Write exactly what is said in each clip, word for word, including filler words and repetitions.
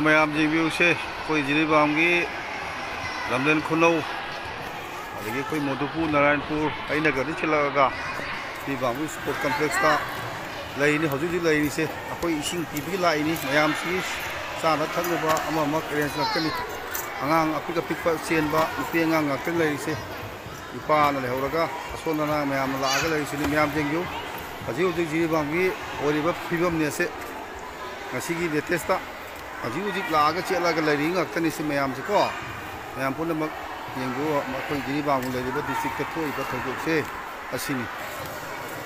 ꯃꯌꯥꯝ ꯌꯦꯡꯕꯤꯌꯨꯁꯦ, ꯑꯩꯈꯣꯏ ꯖꯤꯔꯤꯕꯥꯝꯒꯤ ꯂꯝꯖꯦꯟ ꯈꯨꯅꯧ, ꯑꯗꯒꯤ ꯑꯩꯈꯣꯏ ꯃꯣꯗꯨꯄꯨꯔ, ꯅꯥꯔꯥꯌꯟꯄꯨꯔ, ꯑꯩꯅ ꯒꯥꯔꯤ ꯊꯤꯜꯂꯛꯑꯒ ꯖꯤꯔꯤꯕꯥꯝꯒꯤ ꯁ꯭ꯄꯣꯔꯠ ꯀꯝꯄ꯭ꯂꯦꯛꯁꯇ ꯂꯩꯔꯤꯅꯤ꯫ ꯍꯧꯖꯤꯛ ꯍꯧꯖꯤꯛ ꯂꯩꯔꯤꯁꯦ ꯑꯩꯈꯣꯏ ꯏꯁꯤꯡ ꯄꯤꯕꯒꯤ ꯂꯥꯛꯏꯅꯤ꯫ ꯃꯌꯥꯝꯁꯤ ꯆꯥꯅ ꯊꯛꯅꯕ ꯑꯃ ꯑꯃ ꯑꯦꯔꯦꯟꯖ ꯉꯥꯛꯇꯅꯤ꯫ ꯑꯉꯥꯡ ꯑꯄꯤꯛ ꯑꯄꯤꯛꯄ ꯆꯦꯟꯕ ꯅꯨꯄꯤ ꯑꯉꯥꯡ ꯉꯥꯛꯇꯅꯤ ꯂꯩꯔꯤꯁꯦ꯫ ꯅꯨꯄꯥꯅ ꯂꯩꯍꯧꯔꯒ ꯑꯁꯣꯟ ꯑꯅꯥ ꯃꯌꯥꯝꯅ ꯂꯥꯛꯑꯒ ꯂꯩꯔꯤꯁꯤꯅꯤ꯫ ꯃꯌꯥꯝ ꯌꯦꯡꯕꯤꯌꯨ, ꯍꯧꯖꯤꯛ ꯍꯧꯖꯤꯛ ꯖꯤꯔꯤꯕꯥꯝꯒꯤ ꯑꯣꯏꯔꯤꯕ ꯐꯤꯕꯝꯅꯤ ꯑꯁꯦ꯫ ꯉꯁꯤꯒꯤ ꯂꯦꯇꯦꯁꯇ ꯍꯧꯖꯤꯛ ꯍꯧꯖꯤꯛ ꯂꯥꯛꯑꯒ ꯆꯦꯜꯂꯒ ꯂꯩꯔꯤ ꯉꯥꯛꯇꯅꯤ ꯁꯤ ꯃꯌꯥꯝꯁꯦꯀꯣ꯫ ꯃꯌꯥꯝ ꯄꯨꯝꯅꯃꯛ ꯌꯦꯡꯕꯤꯌꯨ, ꯑꯩꯈꯣꯏ ꯖꯤꯔꯤꯕꯥꯝ ꯂꯩꯔꯤꯕ ꯗꯤꯁꯇ꯭ꯔꯤꯛꯇ ꯊꯣꯛꯏꯕ ꯊꯧꯗꯣꯛꯁꯦ ꯑꯁꯤꯅꯤ꯫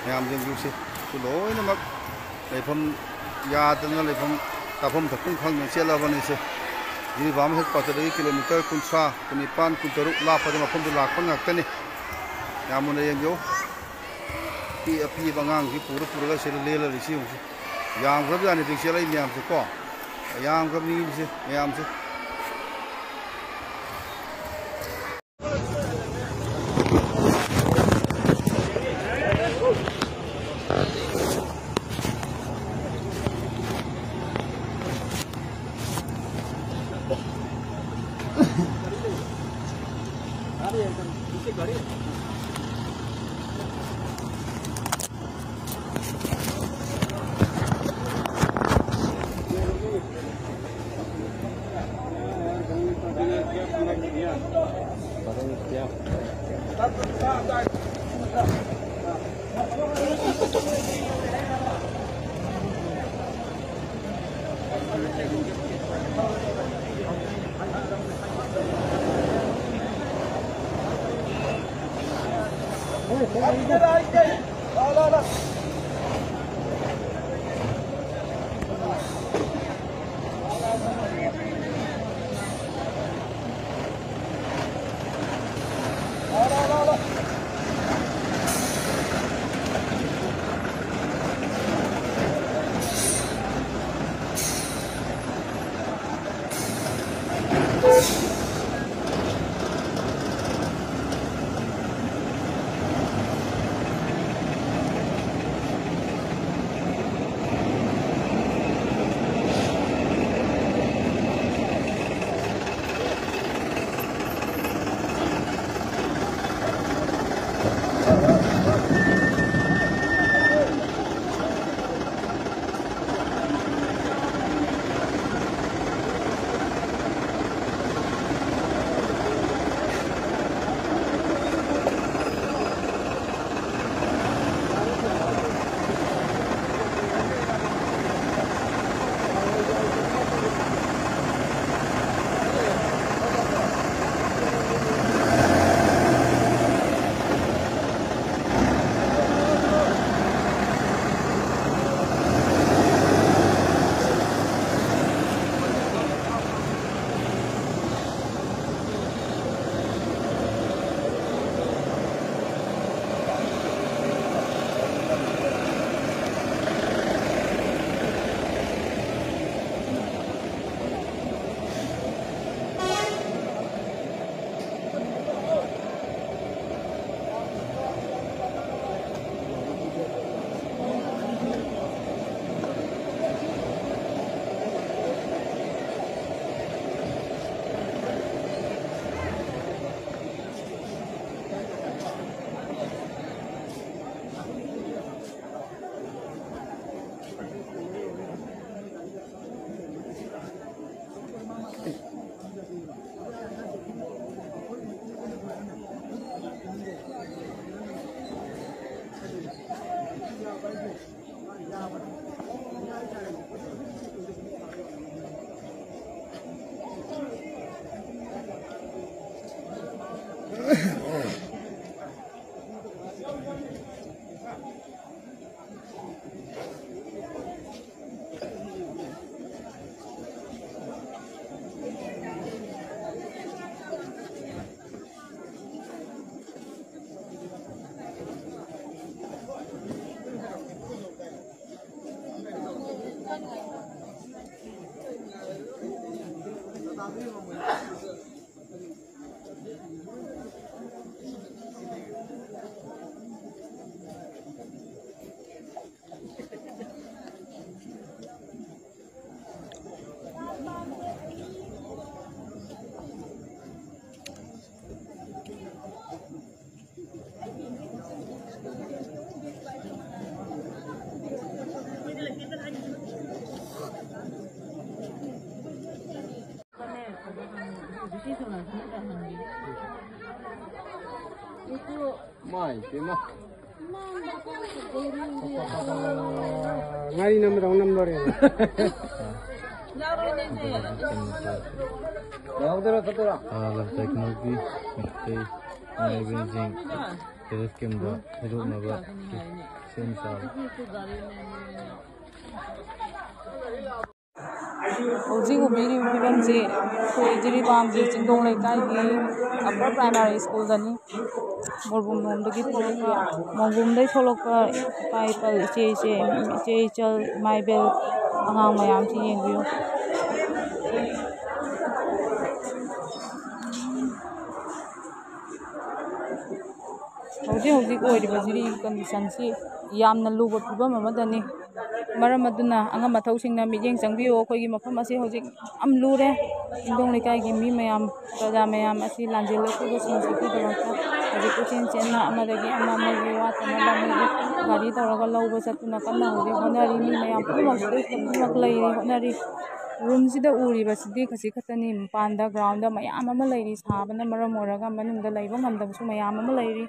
ꯃꯌꯥꯝ ꯌꯦꯡꯕꯤꯌꯨꯁꯦ, ꯁꯤ ꯂꯣꯏꯅꯃꯛ ꯂꯩꯐꯝ ꯌꯥꯗꯅ ꯂꯩꯐꯝ ꯆꯥꯐꯝ ꯊꯛꯐꯝ ꯈꯪꯗꯅ ꯆꯦꯜꯂꯕꯅꯤꯁꯦ꯫ ꯖꯤꯔꯤꯕꯥꯝ ꯍꯦꯗ ꯀ꯭ꯋꯥꯇꯔꯗꯒꯤ ꯀꯤꯂꯣꯃꯤꯇꯔ ꯀꯨꯟꯊ꯭ꯔꯥ, ꯀꯨꯟꯅꯤꯄꯥꯟ, ꯀꯨꯟꯇꯔꯨꯛ ꯂꯥꯞꯄꯗ ꯃꯐꯝꯗꯨ ꯂꯥꯛꯄ ꯉꯥꯛꯇꯅꯤ꯫ ꯌꯥꯝ ꯃꯨꯟꯅ ꯌꯦꯡꯕꯤꯌꯨ꯫ ꯑꯄꯤ ꯑꯄꯤꯕ ꯑꯉꯥꯡꯁꯤ ꯄꯨꯔ ꯄꯨꯔꯒ ꯁꯤꯗ ꯂꯦꯜꯂꯔꯤꯁꯤ ꯌꯦꯡꯉꯨꯁꯤ꯫ ꯌꯥꯝꯈ꯭ꯔꯕꯖꯥꯠꯅꯤ ꯍꯧꯖꯤꯛ ꯆꯦꯜꯂꯛꯏ ꯃꯌꯥꯝꯁꯦ ꯀꯣ꯫ ꯌꯥꯝꯈ꯭ꯔꯕꯅꯤ ꯃꯤꯁꯦ ꯃꯌꯥꯝꯁꯦ꯫ ꯃꯥꯏ ꯄꯦꯝꯃ꯫ ꯉꯥꯔꯤ ꯅꯝꯕꯗꯧ ꯅꯝꯗꯣꯔꯦ꯫ ꯌꯥꯎꯗꯣꯏꯔꯣ ꯆꯠꯇꯣꯏꯔꯣ? ꯑꯥ, ꯂꯝꯇꯩ ꯈꯨꯅꯧꯒꯤ ꯃꯩꯇꯩ ꯏꯃꯥ ꯏꯕꯦꯟꯁꯤꯡ ꯇꯦꯔꯦꯁ ꯀꯦꯝꯗ ꯍꯩꯗꯣꯛꯅꯕ ꯁꯦꯝ ꯁꯥꯔꯤ꯫ ꯍꯧꯖꯤꯛ ꯎꯕꯤꯔꯤꯕ ꯐꯤꯕꯝꯁꯤ ꯑꯩꯈꯣꯏ ꯖꯤꯔꯤꯕꯥꯝꯒꯤ ꯆꯤꯡꯗꯣꯡ ꯂꯩꯀꯥꯏꯒꯤ ꯑꯞꯄꯔ ꯄ꯭ꯔꯥꯏꯃꯥꯔꯤ ꯁ꯭ꯀꯨꯜꯗꯅꯤ꯫ ꯃꯣꯔꯕꯨꯝ ꯂꯣꯝꯗꯒꯤ ꯊꯣꯛꯂꯛꯄ, ꯃꯣꯔꯕꯨꯝꯗꯒꯤ ꯊꯣꯛꯂꯛꯄ ꯏꯄꯥ ꯏꯄꯜ, ꯏꯆꯦ ꯏꯆꯦ, ꯏꯆꯦ ꯏꯆꯜ, ꯏꯃꯥ ꯏꯕꯦꯜ, ꯑꯉꯥꯡ ꯃꯌꯥꯝꯁꯤ ꯌꯦꯡꯕꯤꯌꯨ꯫ ꯍꯧꯖꯤꯛ ꯍꯧꯖꯤꯛ ꯑꯣꯏꯔꯤꯕ ꯖꯤꯔꯤ ꯀꯟꯗꯤꯁꯟꯁꯤ ꯌꯥꯝꯅ ꯂꯨꯕ ꯐꯤꯕꯝ ꯑꯃꯗꯅꯤ꯫ ꯃꯔꯝ ꯑꯗꯨꯅ ꯑꯉꯝ ꯑꯊꯧꯁꯤꯡꯅ ꯃꯤꯠꯌꯦꯡ ꯆꯪꯕꯤꯌꯨ꯫ ꯑꯩꯈꯣꯏꯒꯤ ꯃꯐꯝ ꯑꯁꯤ ꯍꯧꯖꯤꯛ ꯌꯥꯝ ꯂꯨꯔꯦ꯫ ꯆꯤꯡꯗꯣꯡ ꯂꯩꯀꯥꯏꯒꯤ ꯃꯤ ꯃꯌꯥꯝ, ꯄ꯭ꯔꯖꯥ ꯃꯌꯥꯝ ꯑꯁꯤ ꯂꯥꯟꯖꯦꯜꯂꯛꯄꯒꯤꯗꯃꯛꯇ ꯍꯧꯖꯤꯛ ꯀꯣꯏꯆꯦꯟ ꯆꯦꯟꯅ ꯑꯃꯗꯒꯤ ꯑꯃ, ꯑꯃꯒꯤ ꯋꯥꯠꯇꯅꯕ ꯑꯃꯒꯤ ꯒꯥꯔꯤ ꯇꯧꯔꯒ ꯂꯧꯕ ꯆꯠꯇꯨꯅ ꯀꯟꯅ ꯍꯧꯖꯤꯛ ꯍꯣꯠꯅꯔꯤ꯫ ꯃꯤ ꯃꯌꯥꯝ ꯄꯨꯝꯅꯃꯛ ꯁꯤꯗꯩ ꯄꯨꯝꯅꯃꯛ ꯂꯩꯔꯤ, ꯍꯣꯠꯅꯔꯤ꯫ ꯔꯨꯝꯁꯤꯗ ꯎꯔꯤꯕꯁꯤꯗꯤ ꯈꯖꯤꯛ ꯈꯛꯇꯅꯤ꯫ ꯃꯄꯥꯟꯗ ꯒ꯭ꯔꯥꯎꯟꯗ ꯃꯌꯥꯝ ꯑꯃ ꯂꯩꯔꯤ꯫ ꯁꯥꯕꯅ ꯃꯔꯝ ꯑꯣꯏꯔꯒ ꯃꯅꯨꯡꯗ ꯂꯩꯕ ꯉꯝꯗꯕꯁꯨ ꯃꯌꯥꯝ ꯑꯃ ꯂꯩꯔꯤ꯫